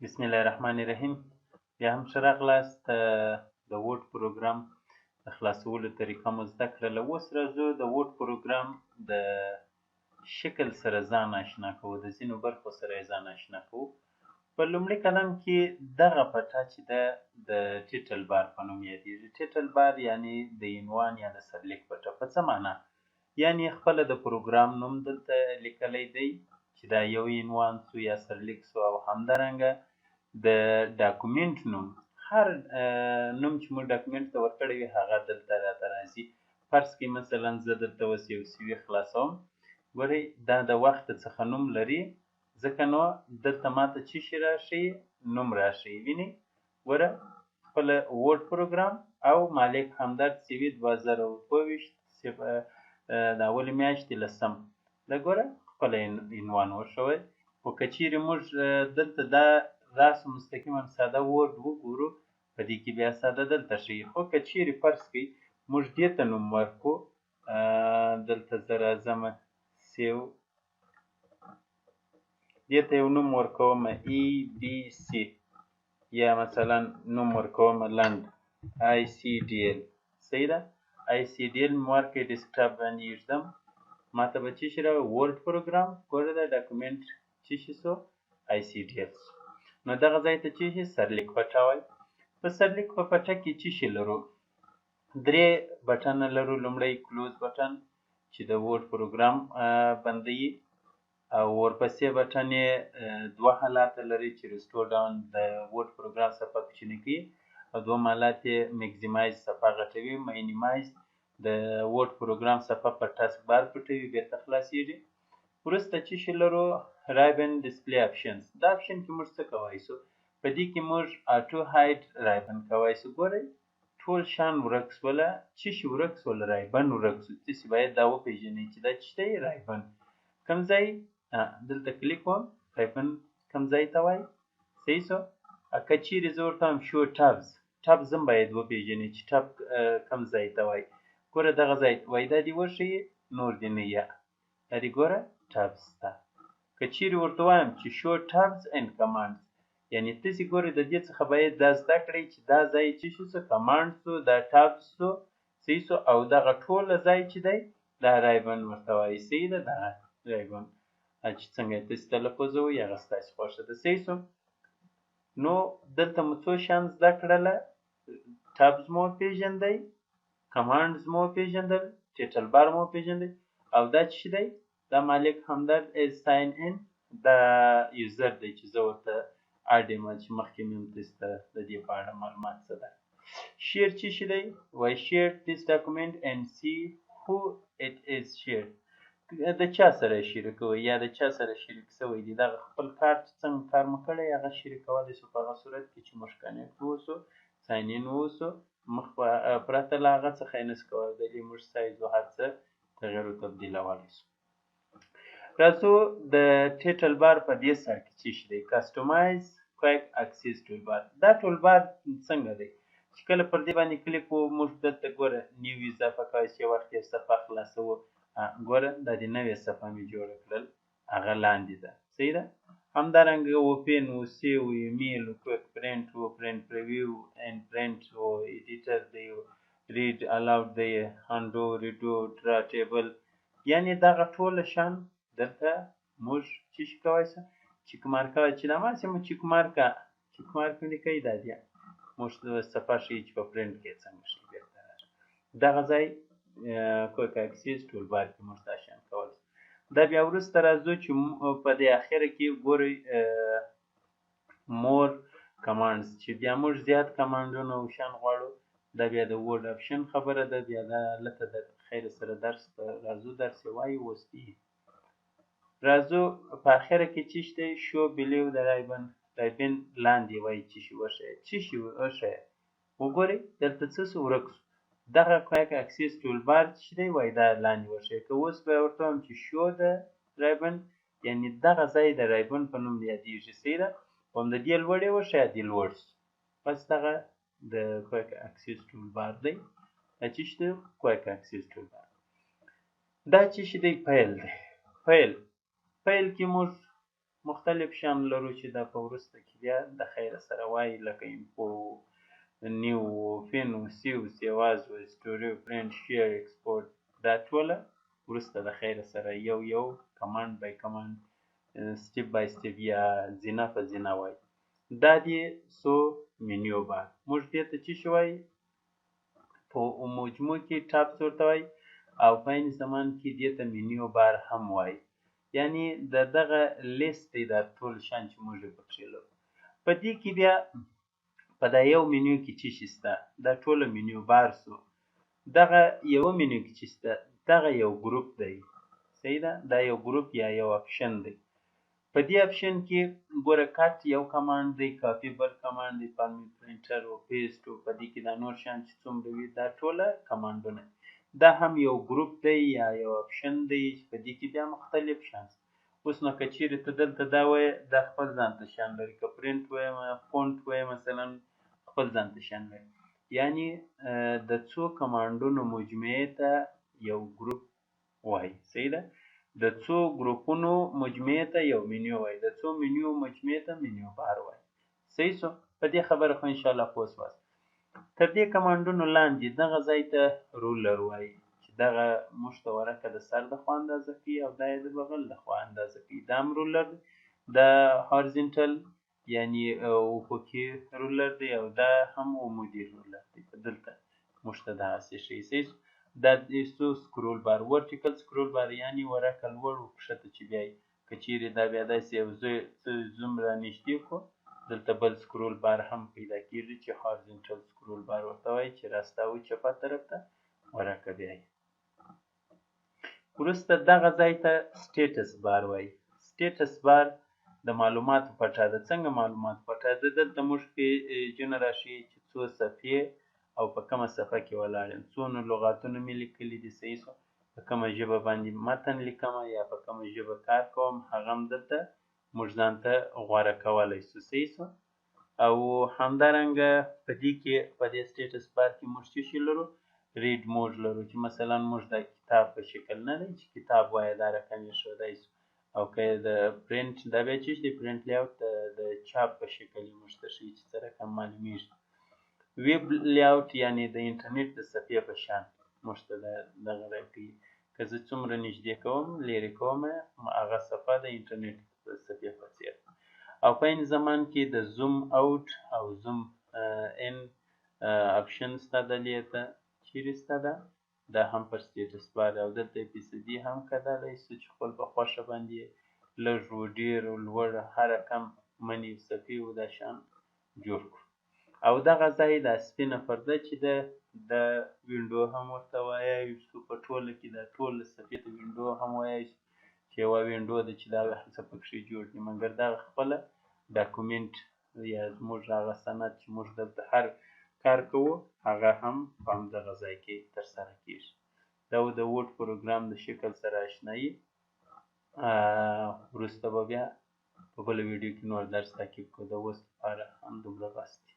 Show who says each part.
Speaker 1: بسم الله الرحمن الرحیم. بیا هم ښه راغلاست. د Word پروګرام د خلاصولو طریقه مو زده کړله. اوس راځو د Word پروګرام د شکل سره ځان آشنا کوو، د ځینو برخو سره یې ځان آشنا کوو. په لومړي قدم کې دغه پټه چې ده د title bar په نوم یادېږي. title bar یعنی د عنوان یا د سرلیک پټه. په څه معنا؟ یعنی خپله د پروګرام نوم دلته لیکلی دی چې دا یو عنوان سو یا سرلیک سو، او همدارنګه د document نوم، هر نوم چې موږ document ته ورکړی وي هغه دلته راته راځي. فرض کړئ مثلا زه دلته اوس یو CV خلاصوم، ګورئ دا د وخت څخه نوم لري، ځکه نو دلته ماته څه شي راښیي؟ نوم راښیي. وینئ، ګوره خپله Word پروګرام او مالک همدرد CV 2022 د اولې میاشتې لسم دا ګوره خپله عنوان وښوی. خو که چیرې موږ دلته دا راسو مستقیما ساده Word وګورو، په دې کې بیا ساده دلته ښیي. خو که چیرې فرض کړئ موږ دې ته نوم ورکړو، دلته زه راځم save، دې ته یو نوم ورکوم ای بی سی، یا مثلا نوم ورکوم لنډ آی سی ډي ال. صحیح ده، آی سی ډي ال مې ورکړی، desktop باندې یې ږدم، ماته به څه شي راوړي؟ Word پروګرام. ګوره دا document څه شي سو؟ آی سی ډي ال سو. نو دغه ځای ته څه شي؟ سرلیک پټه وایي. په سرلیک په پټه کې څه شي لرو؟ درې بټنه لرو. لومړی close button چې د Word پروګرام بندوي، او ورپسې بټن یې دوه حالته لري چې restore down د Word پروګرام صفحه کوچنۍ کوي، او دوهم حالت یې maximize صفحه غټوي، minimize د Word پروګرام صفحه پر task bar پټوي، بیرته خلاصیږي. وروسته څه شي لرو؟ ribbon display options. دا option کې موږ څه کوای سو؟ په دې کې موږ auto hide ribbon کوای سو. ګورئ ټول شیان ورک سوله. څه شي ورک سول؟ ribbon ورک سو. تاسې باید دا وپېژنئ چې دا څه دی؟ ribbon کوم ځای؟ دلته کلیک کوم، ribbon کوم ځای ته وایي؟ صحیح سو. که چیرې زه ورته وایم show tabs، tabs هم باید وپېژنئ چې tab کوم ځای ته وایي. ګوره دغه ځای وایي، دا دې وښیي، نور دې نه یا، دا دې ګوره tabs ته. که چیرې ورته وایم چې show tabs and commands، یعنی تاسې ګورئ د دې څخه باید دا زده کړئ چې دا ځای چې شو څه command سو، دا tabs سو، صحیح سو، او دغه ټوله ځای چې دی دا ribbon ورته وایي. صحیح ده، دغه ribbon چې څنګه یې تاسې تلفظوئ هغه ستاسې خوښه ده. صحیح سو. نو دلته مو څو شیان زده کړله؟ tabs مو وپېژندی، commands مو وپېژندل، title bar مو وپېژندی، او دا څه دی؟ دا مالک همدرد is sign in، دا user دی چې زه ورته add یم، چې مخکې مې هم تاسې ته د دې په اړه معلومات څه ده. share څه شی دی؟ وایي share this document and see who it is shared. د چا سره شریکوئ یا د چا سره شریک سوی دی، دغه خپل کار چې څنګه کار مو کړی هغه شریکولی سو. په هغه صورت کې چې موږ connect واوسو، sign in واوسو، مخ پرته له هغه څخه یې نسو کولی، د دې موږ سایز و هر څه تغیر و تبدیلولی سو. راځو د title bar په دې سر کې څه شی دی؟ customize quick access toolbar. دا toolbar څنګه دی؟ چې کله پر دې باندې کلیک وو، موږ دلته ګوره new اضافه کولی شو، یو وخت یو صفحه خلاصوو، ګوره دا د نوې صفحه مې جوړه کړل، هغه لاندې ده. صحیح ده. همدارنګه open و، save و، ایمیل و، quick print و، print preview and print و، editor دی و، read aloud دی، undo، redo، draw table، یعنی دغه ټوله شیان دلته موږ څه شي کولی سو؟ check mark چې دا ماسې مو check mark، check mark مې لیکئ، دا دی موږ صفحه ښیي چې په پرنټ کې څنګه ښیي. بېرته دغه ځای quick access toolbar کې موږ دا شیان کولی سو. دا بیا وروسته راځو چې په دې اخره کې ګورئ more commands، چې بیا موږ زیات command ونه او شیان غواړو. دا بیا د Word option خبره ده، بیا دا لته د خیر سره درس ته راځو، درس یې وایو اوس دی. راځو په اخره کې څه شی دی؟ show below the ribbon. ribbon لاندې وایي څه شي وښیه، څه شي وښیه. وګورئ دلته څه سو؟ ورک سو. دغه quick access toolbar څه شی دی؟ وایي دا لاندې وښیه. که اوس به ورته وایم چې show the ribbon، یعنی دغه ځای د ribbon په نوم یادېږي. صحیح ده. هم د دې لوړ یې وښیه، دې لوړ سو. بس دغه د quick access toolbar دی. دا څه شی دی؟ quick access toolbar. دا څه شی دی؟ فایل دی. فایل، فایل کې موږ مختلف شیان لرو چې دا په وروسته کې بیا د خیره سره وایي، لکه info، new، fin، save، save as، history، print، share، export. دا ټوله وروسته د خیره سره یو یو command by command، step by step یا زینه په زینه وایي. دا دی سو menu bar. موږ دې ته څه شي وایي؟ په مجموع کې tabs ورته وایي او په عین زمان کې دې ته menu bar هم وایي. یعنی د دغه لیست دی، دا ټول شیان چې موږ یې پکښې لرو. په دې کې بیا په دا یو مینیو کې څه شي شته؟ دا ټوله menu bar سو. دغه یوه مینیو کې چې شته، دغه یو ګروپ دی. صحیح ده، دا یو ګروپ یا یو option دی. په دې option کې ګوره، cut یو command دی، کاپي بل command دی، format painter او paste او په دې کې دا نور شیان چې څومره وي، دا ټوله command ونه. دا هم یو ګروپ دی یا یو option دی چې په دې کې بیا مختلف شیان. اوس نو که چیرې ته دلته دا وایې، دا خپل ځان ته شیان لري. که پرینټ وایې، font وایې مثلا، خپل ځان ته شیان لري. یعنی د څو command ونو مجموعې ته یو ګروپ وایي. صحیح ده، د څو ګروپونو مجموعې ته یو مینیو وایي، د څو مینیو مجموعې ته menu bar وایي. صحیح سو؟ په دې خبره خو انشاءالله پوه سواست. تر دې command ونو لاندې دغه ځای ته ruler وایي چې دغه موږ ته ورکه د سر د خوا اندازه کوي او دا یې د بغل د خوا اندازه کوي. دا هم ruler دی، دا horizontal یعنی افقي ruler دی او دا هم عمودي ruler دی. په دلته موږ ته دغسې ښیي. صحیح سو؟ دا څو scroll bar، vertical scroll bar، یعنی ورکه لوړ او کښته چې بیایي. که چیرې دا بیا داسې یو څه zoom را نږدې کړو، دلته بل scroll bar هم پیدا کیږي چې horizontal scroll bar ورته وایي، چې راسته او چپه طرف ته ورکه بیایي. وروسته دغه ځای ته status bar وایي. status bar د معلوماتو پټه ده. څنګه معلومات پټه ده؟ دلته موږ پیجونه راښیي چې څو صفحې او په کومه صفحه کې ولاړ یم، څونه لغاتونه مې لیکلي دي. صحیح سو؟ په کومه ژبه باندې متن لیکم یا په کومه ژبه کار کوم، هغه هم دلته موږ ځان ته غوره کولی سو. صحیح سو؟ او همدارنګه په دې کې، په دې status bar کې موږ څه شي لرو؟ read mode لرو چې مثلا موږ دا کتاب په شکل نه دی چې کتاب وایي، دا رقم یې ښودی سو. او که د پرینټ، دا بیا چې دی print layout د چاپ په شکل یې موږ ته ښیي چې څه رقم معلومیږي. web layout یعنی د انټرنیټ د صفحې په شان موږ ته دغه راکوي. که زه څومره نږدې کوم، لیرې کوم، هغه صفحه د انټرنیټ د صفحې په څېر. او په عین زمان کې د zoom out او zoom in option شته. دلته چیرې شته؟ دا هم پر status bar. او دلته یې فیصدي هم کتلی سو چې خپل په خوښه باندې لږ و ډېر و لوړ هر رقم منی صفحې و دا شیان جوړ کړو. او دغه ځای دا سپینه پرده چې ده، د window هم ورته وایي سو. په ټوله کې دا ټوله صفحې ته window هم وایي سو چې یوه window ده چې دا هر څه پکښې جوړ دي. مګر دغه خپله document یا زموږ هغه سند چې موږ دلته هر کار کوو، هغه هم په همدغه ځای کې ترسره کیږي. دا و د Word پروګرام د شکل سره آشنایي. وروسته به بیا په بله ویډیو کې نور درس تعقیب کړو. د اوس لپاره همدومره بس دی.